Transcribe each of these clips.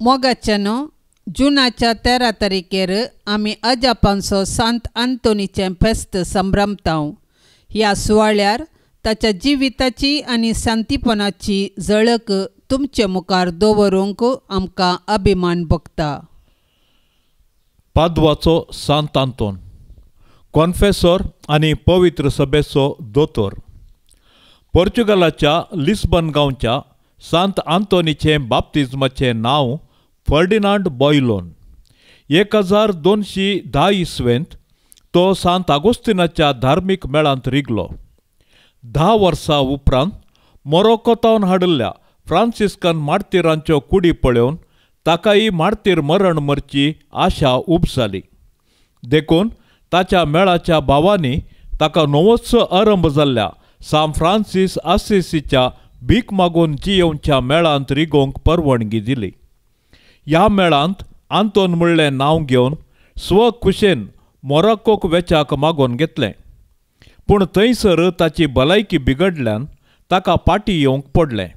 मोगाच्यानो, जुनाच्या 13 तारखेर आमी अजापांचो सांत आंतोनीचें फेस्त संभ्रमतांव. ह्या सुवाळ्यार ताच्या जिविताची आनी शांतीपणाची झळक तुमचे मुखार दवरूंक आमकां अभिमान भोगता. पादवाचो सांत आंतोन, कॉन्फेसोर आनी पवित्र सभेचो दोतोर. पोर्चुगलाच्या लिस्बन गांवच्या सांत आंतोनीचें बाप्तिज्माचें नांव फर्डिनांड बॉयलोन. 1210 इसवेंत तो सांत आगोस्तिनाच्या धार्मीक मेळांत रिगलो. 10 वर्सां उपरांत मोरोकोतावन हाडिल्ल्या फ्रांसिस्कन मार्तीरांच्यो कुडी पळोवन ताकाय मार्तीर मरण मरची आशा उब जाली. देखून ताच्या मेळाच्या भावांनी ताका नवोच आरंभ जाल्ल्या सांत फ्रांसीस आसिसीच्या भीक मागून जियेवच्या मेळांत रिगोवंक परवानगी दिली. ह्या मेळांत आंतोन म्हणलें नांव घेवन स्वखुशेन मोराकोक वेच्याक मागोवन घेतलें. पूण थंयसर ताची भलायकी बिगडल्यान ताका पाटी येवंक पडलें.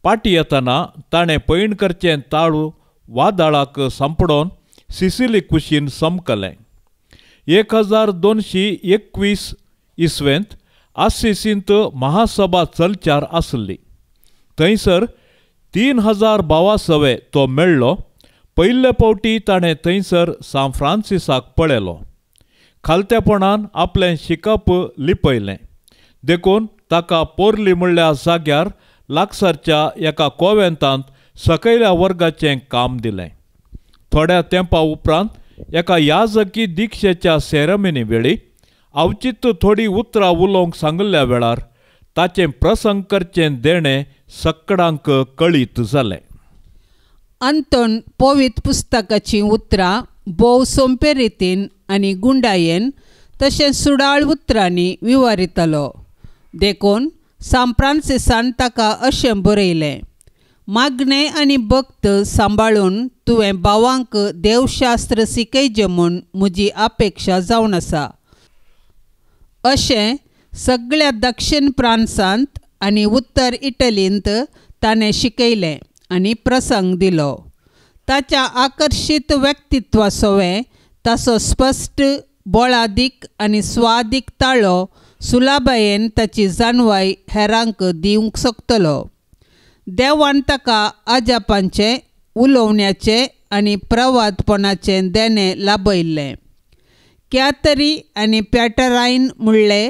पाटी येतना ताणें पयण करचें ताळू वादळाक सांपडोवन सिसिली कुशीन समकलें. 1221 इसवेंत आसिसींत महासभा चलच्यार आसली. थंयसर 3000 भावा सवे तो मेळ्ळो. पयले फावटी ताणें थंयसर सांत फ्रांसिसाक पळयलो. खालतेपणान आपलें शिकप लिपयलें. देखून ताका पोरली म्हणल्या जाग्यार लागसारच्या एका कोवेंतांत सकयल्या वर्गाचें काम दिलें. थोड्या तेंपा उपरांत एका याजकी दिक्षेच्या सेरेमनी वेळी अवचित थोडी उतरां उलोवंक सांगिल्ल्या वेळार ताचें प्रसंग करचें देणें सकडांक कळीत जालें. आंतोन पवित्र पुस्तकाचीं उतरां भोव सोंपे रितीन आनी गुंडायेन तशें सुडाळ उतरांनी विवरितलो. देखून सांत फ्रांसिसान ताका अशें बरयलें, मागणें आनी भक्त सांबाळून तुवें भावांक देवशास्त्र शिकयचें म्हूण म्हजी अपेक्षा जावन आसा. अशें सगळ्या दक्षिण फ्रांसांत आनी उत्तर इटलींत ताणें शिकयलें आनी प्रसंग दिलो. ताच्या आकर्शीत व्यक्तित्वा सवें ताचो स्पश्ट बोळादीक आनी स्वादीक ताळो सुलाबायेन ताची जाणवाय हेरांक दिवंक शकतलो. देवान ताका अजापांचें, उलोवण्याचें आनी प्रवादपणाचें देणें लाभयिल्लें. क्यातरी आनी पॅटरायन म्हणले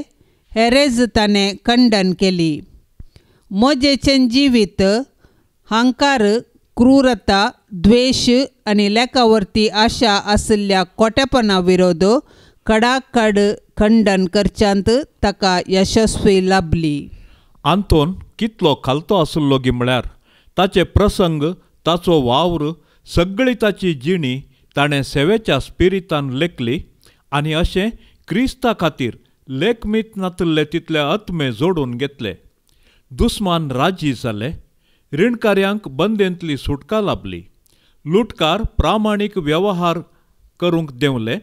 हेरेज ताणें खंडन केली. मोजेचें जिवीत हांकार, क्रूरता, द्वेश आनी लेखावरती आशा आशिल्ल्या खोटेपणा विरोध कडाकड खंडन करच्यांत ताका यशस्वी लाभली. आंतोन कितलो खालतो आशिल्लो गी म्हळ्यार ताचे प्रसंग, ताचो वावर, सगळी ताची जिणी ताणें सेवेच्या स्पिरितान लेखली आनी अशें क्रिस्ता खातीर लेखमीत नातिल्ले तितले आत्मे जोडून घेतले. दुस्मान राजी जाले. रिणकार्यांक बंदेंतली सुटका लाभली. लुटकार प्रामाणीक वेव्हार करूंक देंवले.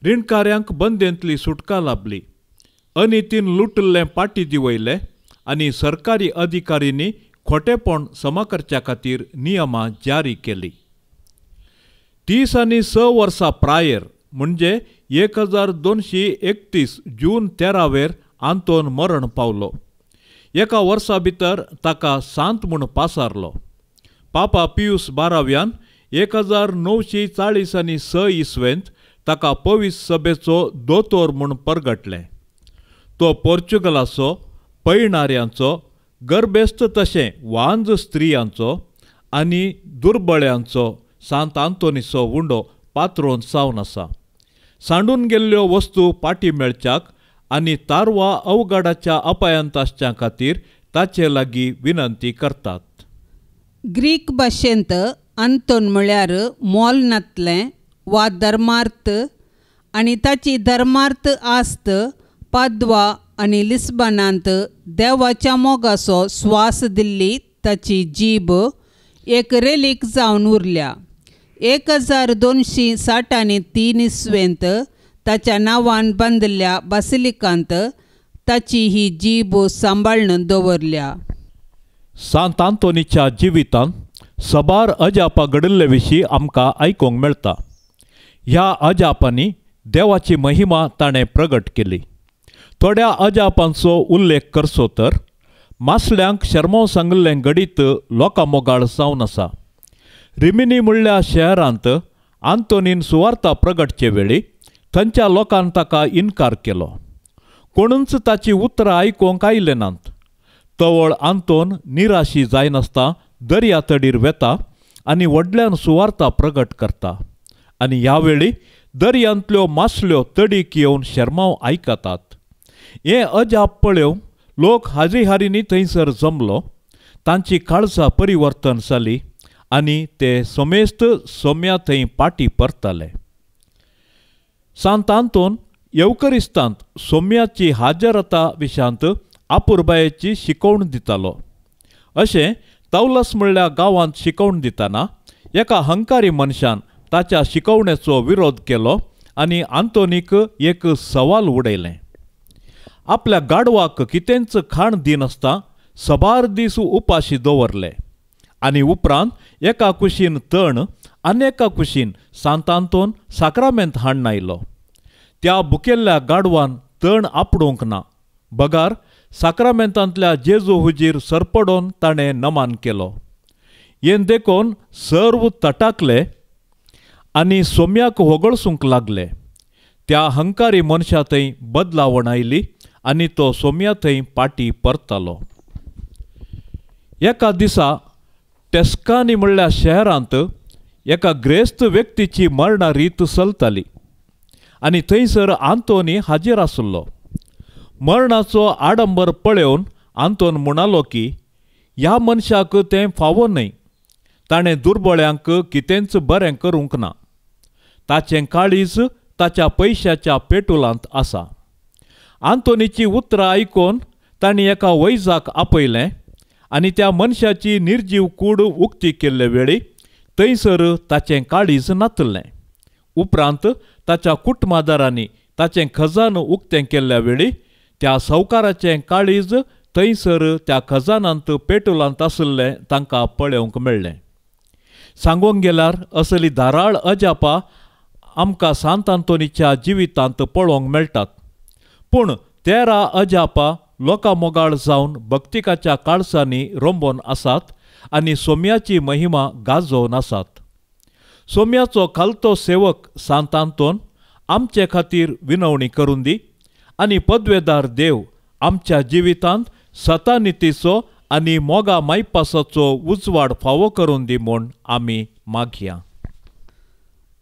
रिणकार्यांक बंदेंतली सुटका लाभली. अनितीन लुटिल्लें पाटी दिवयलें आनी सरकारी अधिकाऱ्यांनी खोटेपण समा करच्या खातीर नियमां जारी केली. 30 आनी 6 वर्सां प्रायर म्हणजे 1231 जून 13 आंतोन मरण पावलो. एका वर्सा भितर ताका सांत म्हूण पासारलो. पापा पियूस 12व्यान 1940 आनी 6 इसवेंत ताका पवित्र सभेचो दोतोर म्हूण परगटलें. तो पोर्चुगलाचो, पयणाऱ्यांचो, गर्भेस्त तशें वांज स्त्रियांचो आनी दुर्बळ्यांचो सांत आंतोनीचो उंडो पात्रोन जावन आसा. सांडून गेल्ल्यो वस्तू पाटी मेळच्याक आनी तारवा अवघडाच्या अपायांत आसच्या खातीर ताचे लागीं विनंती करतात. ग्रीक भाशेंत आंतोन म्हळ्यार मोल नातलें वा धर्मार्थ आनी ताची धर्मार्थ आस्त पादवा आनी लिस्बनांत देवाच्या मोगाचो स्वास दिल्ली ताची जीब एक रेलीक जावन उरल्या. 1263 इसवेंत ताच्या नांवान बांदिल्ल्या बासिलिकांत ताची ही जीब सांबाळून दवरल्या. सांत आंतोनीच्या जिवितांत सबार अजापां घडिल्ले विशीं आमकां आयकूंक मेळटा. ह्या अजापांनी देवाची महिमा ताणें प्रगट केली. थोड्या अजापांचो उल्लेख करचो तर मासल्यांक शर्मांव सांगिल्लें घडीत लोकां मोगाळ जावन आसा. रिमिनी म्हणल्या शहरांत आंतोनीन सुवार्ता प्रगटचे वेळी थंयच्या लोकान ताका इनकार केलो. कोणूच ताची उतरां आयकूंक आयले नात. तवळ आंतोन निराशी जायनासता दर्या तडीर वेता आनी व्हडल्यान सुवार्ता प्रगट करता आनी ह्या वेळी दर्यांतल्यो मासल्यो तडीक येवन शर्मांव आयकतात. हें अजाप पळोवन लोक हाजीहारींनी थंयसर जमलो. तांची काळजां परिवर्तन जाली आनी ते समेस्त सोम्या थंय पाटी परताले. सांत आंतोन येवकरिस्तांत सोम्याची हाजरता विशांत आपुरबायेची शिकवण दितालो. अशें तवलस म्हणल्या गांवांत शिकवण दितना एका हंकारी मनशान ताच्या शिकवणेचो विरोध केलो आनी आंतोनीक एक सवाल उडयलें. आपल्या गाडवाक कितेंच खाण दिनासतना सबार दीस उपाशी दवरले आनी उपरांत एका कुशीन तण आनी एका कुशीन सांत आंतोन साक्रामेंत हाडून आयलो. त्या भुकेल्ल्या गाडवान तण आपडूंक ना, बगार साक्रामेंतांतल्या जेजू हुजीर सरपडोन ताणें नमान केलो. हें देखून सर्व तटाकले आनी सोम्याक होगळसूंक लागले. त्या हंकारी मनशा थंय बदलावण आयली आनी तो सोम्या थंय पाटी परतालो. एका दिसा टेस्कानी म्हणल्या शहरांत एका ग्रेस्त व्यक्तीची मरणा रीत चलताली आनी थंयसर आंतोनी हाजीर आसलो. मरणाचो आडंबर पळोवन आंतोन म्हणालो की ह्या मनशाक तें फावो न्हय. ताणें दुर्बळ्यांक कितेंच बरें करूंक ना. ताचें काळीज ताच्या पयशाच्या पेटुलांत आसा. आंतोनीची उतरां आयकून तांणी एका वैजाक आपयलें आनी त्या मनशाची निर्जीव कूड उक्ती केल्ले वेळी थंयसर ताचें काळीज नातलें. उपरांत ताच्या कुटुंबादारांनी ताचें खजान उक्तें केल्ल्या वेळी त्या सावकाराचें काळीज थंयसर त्या खजानांत पेटुलांत आशिल्लें तांकां पळोवंक मेळ्ळें. सांगूंक गेल्यार असली धाराळ अजापां आमकां सांत आंतोनीच्या जिवितांत पळोवंक मेळटात. पूण 13 अजापां लोकां मोगाळ जावन भक्तिकाच्या काळसांनी रोंबोवन आसात आनी सोम्याची महिमा गाजोवन आसात. सोम्याचो खालतो सेवक सांत आंतोन आमचे खातीर विनवणी करून दी आनी पदवेदार देव आमच्या जिवितांत सतानितीचो आनी मोगा मायपासाचो उजवाड फावो करून दी म्हूण आमी मागया.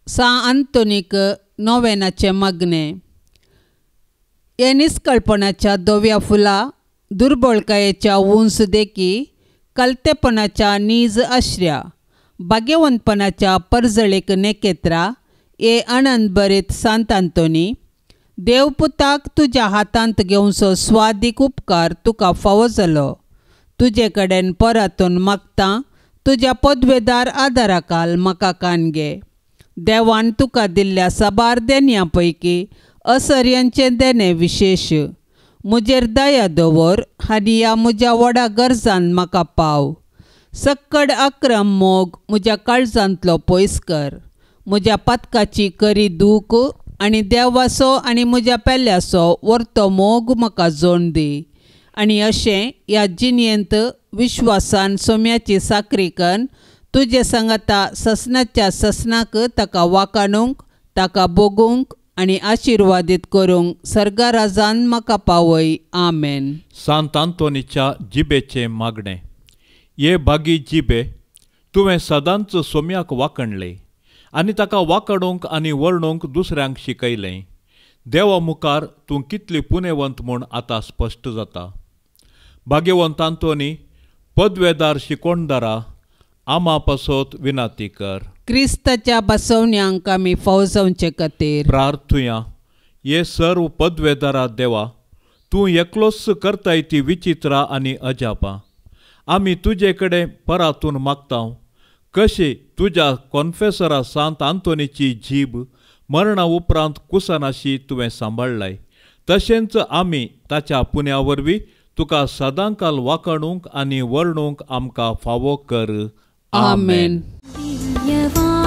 सांत आंतोनीक नोवेनाचें मागणें. हे निस्कळपणाच्या धव्या फुलां, दुर्बळकायेच्या उंच देखी, कलतेपणाच्या नीज आश्र्या, भाग्यवंतपणाच्या परजळीक नेकेत्रा, हे आनंद बरीत सांत आंतोनी, देवपुताक तुज्या हातांत घेवचो स्वादीक उपकार तुका फावो जालो. तुजे कडेन परतून मागतां, तुज्या पदवेदार आदाराकाल म्हाका कान घे. देवान तुका दिल्ल्या साबार देणयां पैकी असर्यांचें देणें विशेश. म्हजेर दया दवर आनी ह्या म्हज्या व्हडा गरजान म्हाका पाव. सक्कड अक्रम मोग म्हज्या काळजांतलो पयस कर. म्हज्या पातकाची करी दूख आनी देवाचो आनी म्हज्या पेल्याचो वर्तो मोग म्हाका जोड दी. आनी अशें ह्या जिणेंत विश्वासान सोम्याची साकरी कन्न तुजे सांगाता ससनाच्या ससनाक ताका वाकाणूंक, ताका भोगूंक आनी आशिर्वादीत करूंक सर्गाराजान म्हाका पावय. आमेन. सांत आंतोनीच्या जिबेचें मागणें. हे भागी जिबे, तुवें सदांच सोम्याक वाकणलें आनी ताका वाकडूंक आनी वर्णूंक दुसऱ्यांक शिकयलें. देवा मुखार तूं कितली पुनेवंत म्हूण आतां स्पश्ट जाता. भाग्यवंत आंतोनी, पदवेदार शिकोणदारा, आमा पासत विनाती कर. क्रिस्ताच्या बसवण्यांक आमी फावो जावचे खातीर प्रार्थुया. हे सर्व पदवेदारा देवा, तूं एकलोच करताय ती विचित्रां आनी अजापां. आमी तुजे कडेन परातून मागता कशी तुज्या कॉन्फेसरा सांत आंतोनीची जीब मरणा उपरांत कुसनाशी तुवें सांबाळ्ळाय, तशेंच आमी ताच्या पुण्या वरवीं तुका सदांकाल वाकाणूंक आनी वर्णूंक आमकां फावो कर. आमेन. दिव्यवाणी.